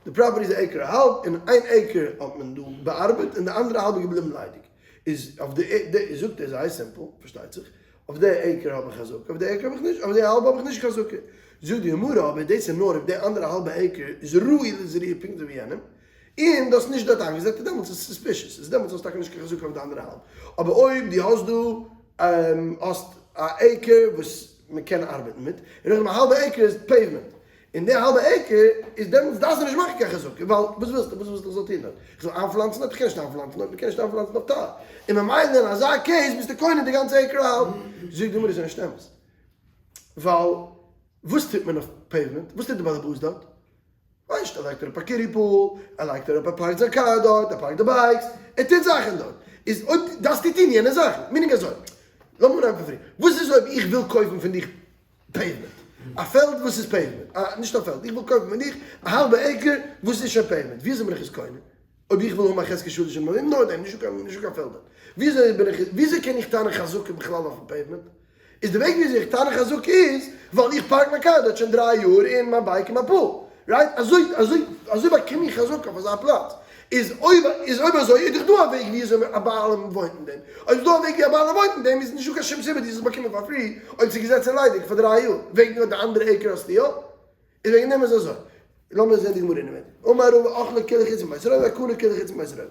די property איז א acre א האלב, און איין acre האט מען דא באארבעט און די אנדערע האלב איז געבליבן ליידיג, איז אויף די, זאגט ער זייער simple, פארשטייט זיך, אויף די acre האב איך חזקה, אויף די acre האב איך נישט, אויף די האלב האב איך נישט חזקה. זאגט די גמרא, אבער דאס איז נאר אויב די אנדערע האלבע acre איז ראוי לזריעה פונקט אזוי ווי יענעם, און דו האסט נישט דארט איינגעזייט, איז דעמאלטס איז עס suspicious, איז דעמאלטס האסטו טאקע נישט קיין חזקה אויף די אנדערע האלב. אבער אויב דו האסט דא האסט א acre וואס מען קען ארבעטן מיט, און נאכדעם א האלבע acre איז pavement, און די האלבע acre איז דעמאלטס דארפסטו נישט מאכן קיין חזקה, ווייל וואס ווילסטו, וואס ווילסטו איך זאל טון דארט? איך זאל איינפלאנצן דארט? איך קען נישט איינפלאנצן דארט, מען קען נישט איינפלאנצן אויף tar, און ממילא אין אזא case ביסטו קונה די גאנצע acre א האלב. זאגט די גמרא איז נישט אמת, ווייל וואס טוט מען אויף pavement? וואס טוט די באלעבאס דארט? ווייסט, ער לייגט אראפ א kiddie pool, ער לייגט אראפ, ער park ט זיין קאר דארט, ער park ט די bikes, ער טוט זאכן דארט, איז אויב דארפסטו טון יענע זאכן, meaning אזוי, לאמיר אנהייבן פון פריער, וואס איז אויב איך וויל קויפן פון דיך pavement, א פעלד וואס איז pavement, א, נישט א פעלד, איך וויל קויפן פון דיך א האלבע acre וואס איז שוין pavement, ווי אזוי בין איך עס קונה? אויב איך וויל האבן א חזקת שלש און נאר דעם, נישטא קיין נישטא קיין פעלדער, וויאזוי בין איך, וויאזוי קען איך טענה'ן חזקה בכלל אויפן pavement? איז די וועג וויאזוי איך טענה חזקה איז, ווייל איך park מיין קאר דארט שוין דריי יאר און מיין bike און מיין pool. right? אזוי אזוי אזוי באקום איך חזקה אויף אזא פלאץ. איז אויב איז אויב אזוי איז דאך דא א וועג ווי אזוי א בעלים וואוינט אין דעם. אויב איז דא א וועג ווי א בעלים וואוינט אין דעם איז נישטא קיין שום סיבה דו זאלסט באקומען פאר free אויב ס'איז געזעצן ליידיג פאר 3 יאר. וועגן אט די אנדערע עיקר האסטו יא. איז וועגן דעם איז אזוי. לאמיר זען די גמרא אינעווייניג. אמר רבא אכלה כולה חוץ מבית רובע קנה כולה חוץ מבית רובע.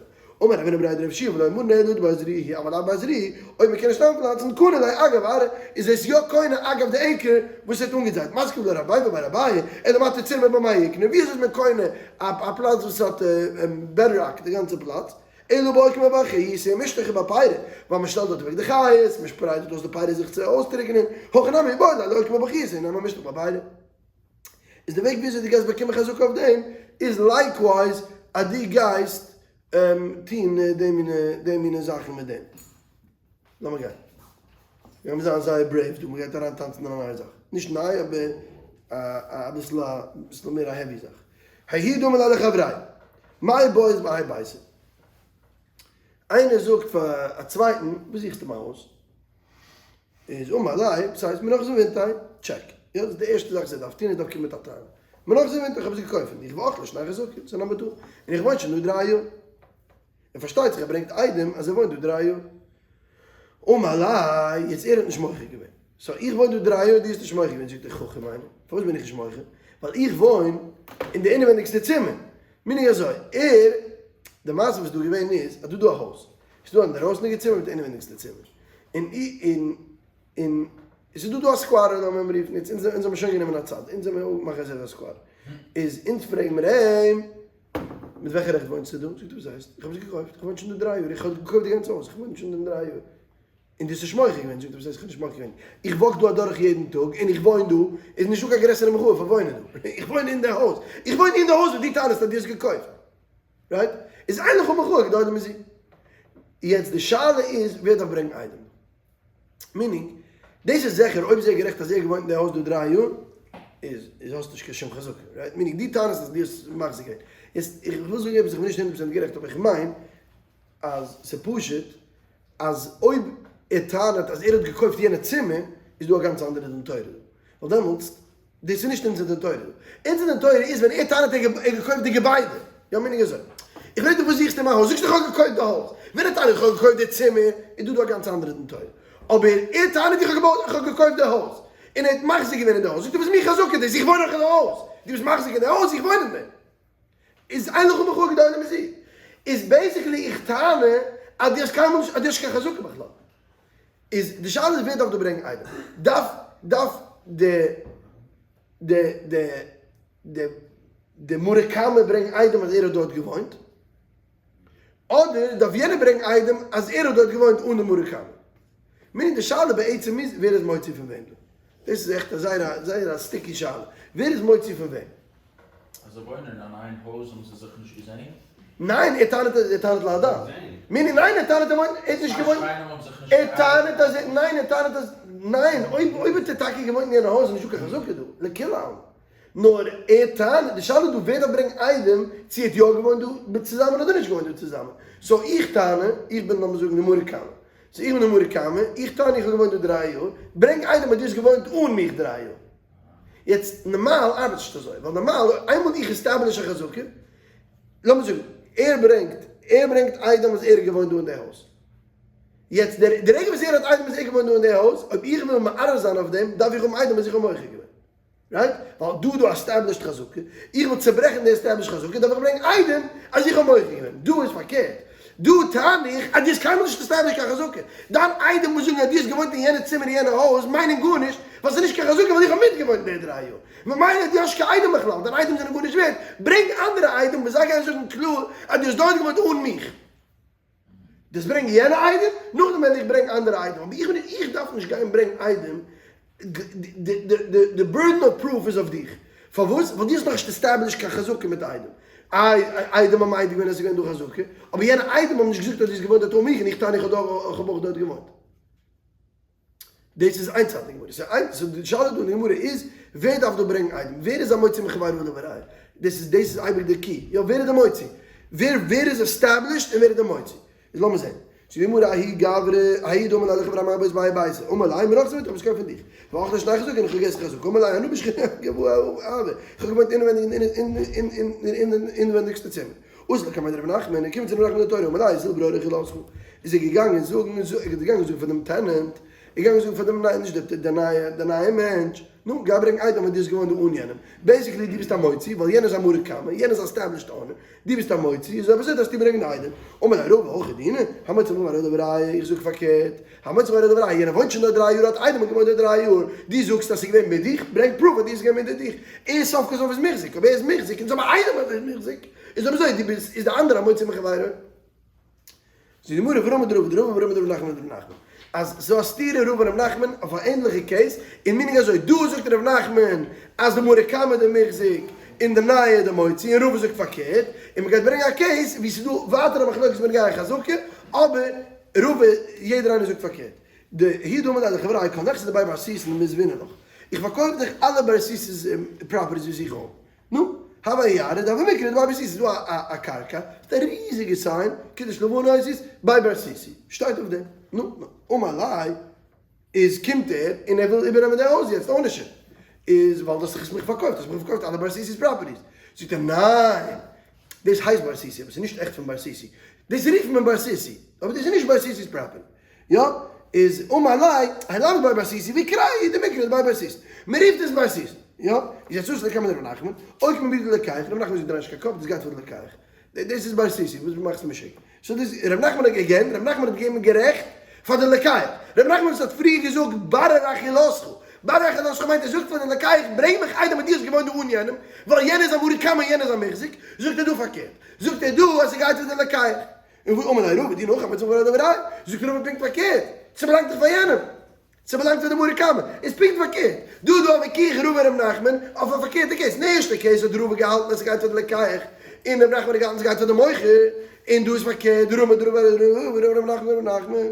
אמר רב הונא בריה דרב יהושע ולא אמרן אלא דבית זריעה הוא אבל לאו בית זריעה אויב מ'קען נישט איינפלאנצן קנה ליה אגב ארעא איז עס יא קונה אגב די עיקר וואס ער האט אנגעזייט. מתקיף לה רב ביבי בר אביי אלא מעתה צורבא במאי איקני ווי אזוי איז מען קונה א פלאץ וואס האט bedrock די גאנצע פלאץ אלא באוקמא באחיתא ומשטחא בפירא ווייל מ'שטעלט דארט אוועק די חיות מ'שפרייט דארט אויס די פירות זיך צו אויסטריקענען הכא נמי איבעי ליה לאוקמא באחיתא נמי משטח בפירא. איז די וועג וויאזוי דו גייסט באקומען חזקה אויף דעם איז likewise אז דו גייסט טון די מינע זאכן מיט דעם. לאמיר גיין. מיר גיימיר זיין זייער brave דא, מ'גייט אריין טאנצן אין א נייע זאך. נישט ניי אבער אביסל אביסל מער א heavy זאך. ההוא דאמר ליה לחבריה, מאי בעית בהאי ביתא. איינער זאגט פאר א צווייטן, וואס זוכסטו מיין הויז? איז אמר ליה, וואס הייסט מנך זבינתיה? טשעק. יא, דאס איז די ערשטע זאך וואס ער דארף טון, ער דארף קומען מיט א טענה. מנך זבינתיה, איך האב עס געקויפט פון דיך, ואכלה שני חזקה, ס'איז number two. און איך וואוין שוין דא 3 יאר. און פארשטייט זיך ער ברענגט עדים אז ער וואוינט דא 3 יאר. אמר ליה, יעצט ער האט נישט מוחה געווען. so איך וואוין דא 3 יאר, דו האסט נישט מוחה געווען, זאגט ער חכם איינער, פארוואס בין איך נישט מוחה? ווייל איך וואוין אין די אינעווענדיגסטע צימער. meaning אזוי, ער, די מעשה וואס איז דא געווען איז, אז דא דא א הויז, ס'איז דא א אינדערויסניגע צימער מיט די אינעווענדיגסטע צימער, און און און עס איז דא דא א squatter לאמיר אים רופן, יעצט אונז אונז האבן שוין גענומען א צד, אונז זעמיר אפגעמאכט אז ער איז א squatter, איז אונז פרעגן מיר אים, מיט וועלכע רעכט וואוינסטו דא? זאגט ער וואס הייסט? איך האב עס געקויפט, איך וואוין שוין דא 3 יאר, איך האב געקויפט די גאנצע הויז, איך וואוין שוין דא 3 יאר. און דו האסט נישט מוחה געווען, זאגט ער וואס הייסט איך האב נישט מוחה געווען, איך walk דא אדורך יעדן טאג און איך וואוין דא, איז נישטא קיין גרעסערע מחאה פאר וואוינען דא, איך וואוין אין די הויז, איך וואוין אין די הויז וואס דו טענה'סט אז דו האסט געקויפט, right? איז אין לך מחאה גדולה מזו. יעצט די שאלה איז ווער דארף ברענגן עדים? meaning, דאס איז זיכער אויב איז ער גערעכט אז ער האט געוואוינט אין די הויז דא 3 יאר, איז איז האסטו נישט קיין שום חזקה, right? meaning דו טענה'סט אז דו האסט מחזיק געווען. יעצט איך וויל זאגן עפעס איך בין נישט הונדערט פראצענט גערעכט אבער איך מיין אז ס'איז פשוט אז אויב ער טענה'ט אז ער האט געקויפט יענע צימער איז דא א גאנץ אנדערע דין תורה דא, ווייל דעמאלטס דאס איז נישט אונזער דין תורה דא, אונזער דין תורה איז ווען ער טענה'ט ער האט געקויפט די געביידע, יא מיין איך אזוי, איך פרעג דיך וואס זוכסטו אין מיין הויז, זאגסטו איך האב געקויפט די הויז, ווען ער טענה'ט איך האב געקויפט די צימער איז דא דא א גאנץ אנדערע דין תורה, אבער ער טענה'ט איך האב געבויט איך האב געקויפט די הויז, און ער האט מחזיק געווען אין די הויז, זאגט ער וואס מיר חזקה דאס איך וואוין נאך אין די הויז, דו ביסט מחזיק אין די הויז איך וואוין אין דעם. איז אין לך מחאה גדולה מזו. איז basically איך טענה אז דו האסט קיינמאל נישט אז דו האסט נישט קיין חזקה בכלל. איז די שאלה איז ווער דארף דא ברענגן עדים? דארף דארף די די די די די מרא קמא ברענגן עדים אז ער האט דארט געוואוינט? אדער דארף יענער ברענגן עדים אז ער האט דארט געוואוינט אן די מרא קמא? meaning די שאלה בעצם איז ווער איז מוציא פון וועם דא? דאס איז עכט א זייער א זייער א sticky שאלה. ווער איז מוציא פון וועם? אז זיי וואוינען אין איין הויז האבן זיי זיך נישט געזעהן? ניין ער טענה'ט אז ער טענה'ט להדם. meaning ניין ער טענה'ט ער וואוינט ער האט נישט געוואוינט ער טענה'ט אז ער ניין ער טענה'ט אז ניין אויב אויב האט ער טאקע געוואוינט אין יענע הויז איז נישטא קיין חזקה דא לכולם נאר ער טענה'ט די שאלה איז דא ווער דארף ברענגן עדים צו ער האט יא געוואוינט דא צוזאמען אדער נישט געוואוינט דא צוזאמען so איך טענה איך בין לאמיר זאגן די מרא קמא so איך בין די מרא קמא איך טענה איך האב געוואוינט דא 3 יאר ברענג עדים אז דו האסט געוואוינט אן מיך 3 יאר. יעצט נארמאל ארבעט נישט אזוי, ווייל נארמאל איינמאל איך establish א חזקה, לאמיר זאגן ער ברענגט, ער ברענגט עדים אז ער איז געוואוינט דא אין די הויז, יעצט דער די רגע וואס ער האט עדים אז ער איז געוואוינט דא אין די הויז, אויב איך וויל מערער זיין אויף דעם דארף איך האבן עדים אז איך האב מוחה געווען, right? ווייל דא איז דא א established חזקה, איך וויל צוברעכן די established חזקה דארף איך ברענגען עדים אז איך האב מוחה געווען, דא איז פארקערט, דא טענה איך אז דו האסט קיינמאל נישט established קיין חזקה, דיין עדים וואס זאגן אז דו האסט געוואוינט אין יענע צימער אין יענע הויז מיינען גארנישט, ווייל ס'איז נישט קיין חזקה ווייל איך האב מיטגעוואוינט די 3 יאר, ממילא דו האסט קיין עדים בכלל, דיין עדים זענען גארנישט ווערט, ברענג אנדערע עדים וואס זיי גייען זאגן קלאר אז דו האסט דארט געוואוינט אן מיך. דאס ברענג יענע עדים, נאכדעם וועל איך ברענגן אנדערע עדים, אבער איך בין איך דארף נישט גיין ברענגן עדים, די burden of proof איז אויף דיך, פארוואס? ווייל דו האסט נאכנישט established קיין חזקה מיט עדים, איי עדים האבן מעיד געווען אז עס איז געווען דא חזקה, אבער יענע עדים האבן נישט געזאגט אז דו האסט געוואוינט דארט אן מיך און איך טענה איך האב אויך דארט געוואוינט. דאס איז איין צד אין גמרא. ס'איז איין, סאו די שאלה דא אין די גמרא איז, ווער דארף דא ברענגן עדים? ווער איז א מוציא מחבירו עליו הראיה? דאס איז דאס איז אייביג די key. יא, ווער איז די מוציא? ווער ווער איז established און ווער איז די מוציא? איז לאמיר זען. זאגט די גמרא ההוא גברא ההוא דאמר ליה לחבריה מר בית באי ביתא אמר ליה מרחצא איך האב עס געקויפט פון דיך ואכלי שני חזקה און איך האב געגעסן חזקה אמר ליה אנא בשכונת גואי הוה איך האב געוואוינט אינעווענדיג אין אינווענדיגסטע צימער אתא לקמיה דרב נחמן ער קומט צו רב נחמן די תורה אמר ליה זיל ברר אכילתך איז ער געגאנגען זאגן איז ער געגאנגען זאגן פאר דעם tenant ער געגאנגען זאגן פאר דעם נישט דער נייע דער נייע מענטש נו גיי ברענג עדים אז דו האסט געוואוינט דא אן יענעם basically דו ביסט א מוציא ווייל יענער איז א מרא קמא יענער איז א established owner דו ביסט א מוציא, איז אויב אזוי דארפסטו ברענגען עדים. אמר ליה רבא הכי דינא, המוציא מחבירו עליו הראיה, איך זאג פארקערט, המוציא מחבירו עליו הראיה, יענער וואוינט שוין דארט 3 יאר האט עדים געוואוינט דארט 3 יאר, דו זאגסט אז ס'איז געווען מיט דיך, ברענג proof אז דו ביסט געווען מיט דיך, ער סוף כל סוף איז מוחזק, אויב ער איז מוחזק אונז האבן עדים אז ער איז מוחזק, איז אויב אזוי דו ביסט איז די אנדערע המוציא מחבירו. זאגט די גמרא ורמי דרבא דרבא ורמי דרב נחמן דרב נחמן אז ס'איז א סתירה רבא און רב נחמן אויף א ענדליכע case און meaning אזוי דא זאגט רב נחמן אז די מרא קמא די מוחזק און די נייע די מוציא און רבא זאגט פארקערט און מ'גייט ברענגען א case ווי ס'איז דא ווייטער א מחלוקת בנוגע חזקה אבער רבא יעדער איינער זאגט פארקערט דההוא דאמר ליה לחבריה כל נכסי דבי בר סיסין מזבינא לך איך פארקויף דיך אלע בר סיסינ'ס properties וואס איך האב. נו, הוה אייערע דהוה מיקרי דבי בר סיסי, ס'איז דא א קרקע, מיט א ריזיגע sign, קידוש לבנה אותיות, ביי בר סיסי, שטייט אויף דעם, נו, נו, אמר ליה, איז קומט ער און ער וויל איבערנעמען די הויז יעצט, ownership, איז ווייל דו האסט דאך עס מיך פארקויפט, האסט מיך פארקויפט אלע בר סיסי'ס properties, זאגט ער ניין, דאס הייסט בר סיסי, אבער ס'איז נישט עכט פון בר סיסי, דאס רופט מען בר סיסי, אבער דאס איז נישט בר סיסי'ס property. יא, איז אמר ליה, הלמד בי בר סיסי ויקראי דמיקרי דבי בר סיסי. מען רופט עס בר סיסי. יא, איז יעצט אסור לקמן ר' נחמן, אויך מען ביטול לקח, ר' נחמן זאגט דריי נישט קיין קאפ, דאס גייט פאר די לקח. דאס איז בר סיסי, וואס מאכסטו משוגע? so דאס, ר' נחמן האט again, ר' נחמן האט געגעבן גערעכט פאר די לקח. ר' נחמן וואס האט פריער געזאגט ברר אכילתך, ברר אכילתך מיינט ער זאגט פאר די לקח, ברענג מיך עדים אז דו האסט געוואוינט דא אן יענעם, ווייל יענער איז א מרא קמא און יענער איז א מוחזק, זאגט ער דא פארקערט. זאגט ער דא אז ס'גייט פאר די לקח. און וואו אמר ליה רבא דינא הכי המוציא מחבירו עליו הראיה, זאגט רבא פונקט פארקערט, ס'באלאנגט דאך פאר יענעם, ס'באלאנגט פאר די מרא קמא, איז פונקט פארקערט, דא איז דא א ויכוח רבא און ר' נחמן אויף א פארקערטע case, אין די ערשטע case האט רבא געהאלטן אז ס'גייט פאר די לוקח, און ר' נחמן האט געהאלטן ס'גייט פאר די מוכר, און דא איז פארקערט, רמי דרבא רבא ר' נחמן ר' נחמן.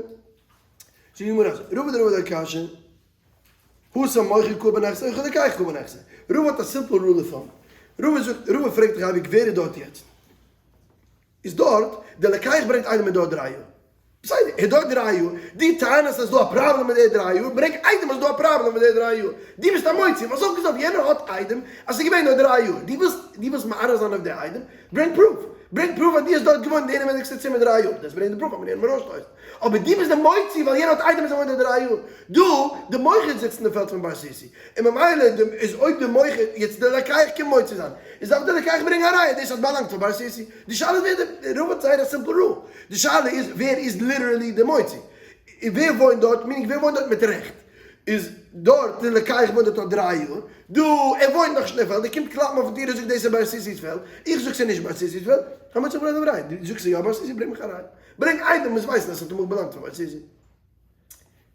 זאגט די גמרא אזוי, רבא דרבא לא קשיא, התם מוכר קאי בנכסיה הכא לוקח קאי בנכסיה, רבא האט א simple rule of thumb, רבא זאגט, רבא פרעגט דאך אייביג ווער איז דארט יעצט? איז דארט, דער לוקח ברענגט איינעם מיט דארט 3 יאר. בסדר, ער איז דארט 3 יאר, דו טענה'סט אז ס'איז דא א פראבלעם מיט די 3 יאר, ברענג עדים אז ס'איז דא א פראבלעם מיט די 3 יאר. דו ביסט א מוציא, וואס זאגסט אויף יענער האט עדים אז ס'איז געווען דארט 3 יאר. דו ווילסט, דו ווילסט מערער זיין אויף די עדים, ברענג proof. ברענג proof אז דו האסט דארט געוואוינט אין די אינעווייניגסטע צימער 3 יאר. דאס ברענגט די proof אז מ'קען יענעם ארויסשטויסן. אבער דו ביסט די מוציא ווייל יענער האט עדים אז ער וואוינט דארט 3 יאר. דא, די מוכר זיצט אין די פעלד פון בר סיסי. און ממילא די איז אויב די מוכר יעצט די לוקח קומט מוציא זיין איז דארף די לוקח ברענגען א ראיה דאס האט באלאנגט פאר בר סיסי די שאלה איז ווער די רב האט זייער א simple rule די שאלה איז ווער איז literally די מוציא און ווער וואוינט דארט meaning ווער וואוינט דארט מיט רעכט איז דארט די לוקח וואוינט דארט א 3 יאר דא ער וואוינט נאך נישט אין די פעלד ער קומט קלאפן אויפן טיר און זאגט דאס איז בר סיסי'ס פעלד איך זאג ס'איז נישט בר סיסי'ס פעלד המוציא מחבירו עליו הראיה דו זאגסט ס'איז יא בר סיסי ברענג מיך א ראיה ברענג עדים וואס ווייסן אז ס'האט אמאל באלאנגט פאר בר סיסי.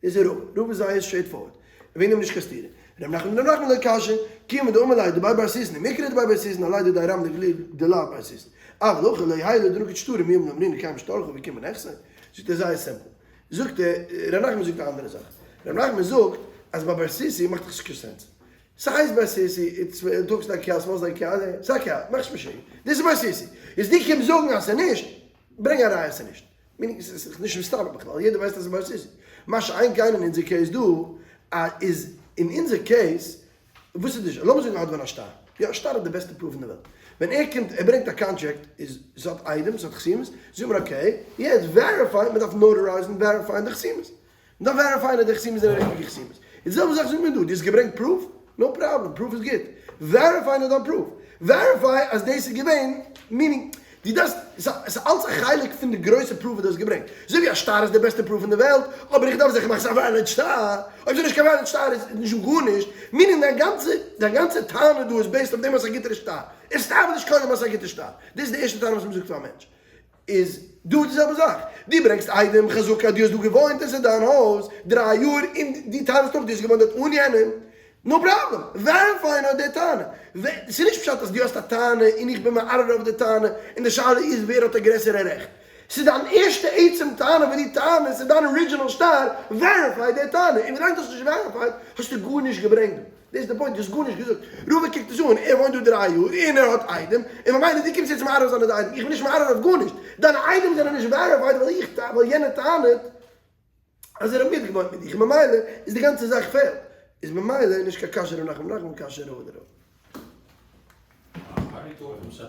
איז ער רבא, רבא איז זייער straight forward, וועגן דעם נישט קיין סתירה. ר' נחמן ר' נחמן לא קשיא, כיון דאמר ליה דבי בר סיסין ומיקרי דבי בר סיסין עלי דידיה רמי לגלויי דלאו בר סיסין. אבל הכא לא האי דנקט שטרא מיהו דאמרינן קיים שטרך וקים בנכסיה. זאגט ער זייער simple. זאגט ער, ר' נחמן זאגט א אנדערע זאך. ר' נחמן זאגט אז ביי בר סיסי מאכט דאך נישט קיין sense. ס'הייסט בר סיסי, it's talks like cow, smells like cow, ס'איז א cow, מאך נישט משוגע. דאס איז בר סיסי. איז דו קומסט זאגן אז ס'איז נישט, ברענג א ראיה אז ס'איז נישט. meaning עס איז נישט מסתבר בכלל, יעדער ווייסט אז עס איז מה שאין כן אין אונזער case דא, איז אין אונזער case, וואס איז די, לאמיר זאגן האט ווען א שטר, יא א שטר איז די בעסטע proof אין די וועלט, ווען ער קומט ער ברענגט א contract איז עס האט עדים עס האט חתימות, זאגט מען okay, יעצט verify, מען דארף notarize ן verify ען די חתימות, מען דארף verify ען אז די חתימות זענען ריכטיגע חתימות. די זעלבע זאך זאגט מען דא, דו האסט געברענגט proof? no problem, proof איז גוט. verify נאר דיין proof. verify אז דאס איז געווען, meaning, דו דארפסט, ס'איז אלץ א חלק פון די גרויסע proof וואס דו האסט געברענגט. אזוי ווי א שטר איז די בעסטע proof אין די וועלט, אבער איך דארף זיכער מאכן ס'איז א valid שטר. אויב ס'איז נישט קיין valid שטר איז נישט דא גארנישט. meaning דיין גאנצע, דיין גאנצע טענה דא איז based אויף דעם אז ס'איז א גוטערע שטר. establish קודם אז ס'איז א גוטע שטר. דאס איז די ערשטע טענה וואס מ'זאגט פאר א מענטש. איז דא די זעלבע זאך, דו ברענגסט עדים חזקה אז דו האסט דא געוואוינט עס איז דיין הויז 3 יאר און דו טענה'סט אויך דו האסט געוואוינט דארט אן יענעם, no problem, verify נאר די טענה, ס'איז נישט פשט אז דו האסט א טענה און איך בין מערער אויף די טענה און די שאלה איז ווער האט א גרעסערע רעכט, ס'איז דיין ערשטע עצם טענה וואס דו טענה'סט, ס'איז דיין original שטר, verify די טענה, און ווילאנג דו האסט נישט verified האסטו גארנישט געברענגט דא. דאס איז די point, דו האסט גארנישט געזאגט. רבא קוקט עס אן, ער וואוינט דא 3 יאר און ער האט עדים, און ממילא דו קומסט יעצט מערער זיין אויף די עדים, איך בין נישט מערער אויף גארנישט, דיינע עדים זענען נישט verified ווייל איך ווייל יענער טענה'ט אז ער האט מיטגעוואוינט מיט דיך, ממילא איז די גאנצע זאך פעלט, איז ממילא נישט קיין קשיא ר' נחמן נחמן קשיא רבא דרבא.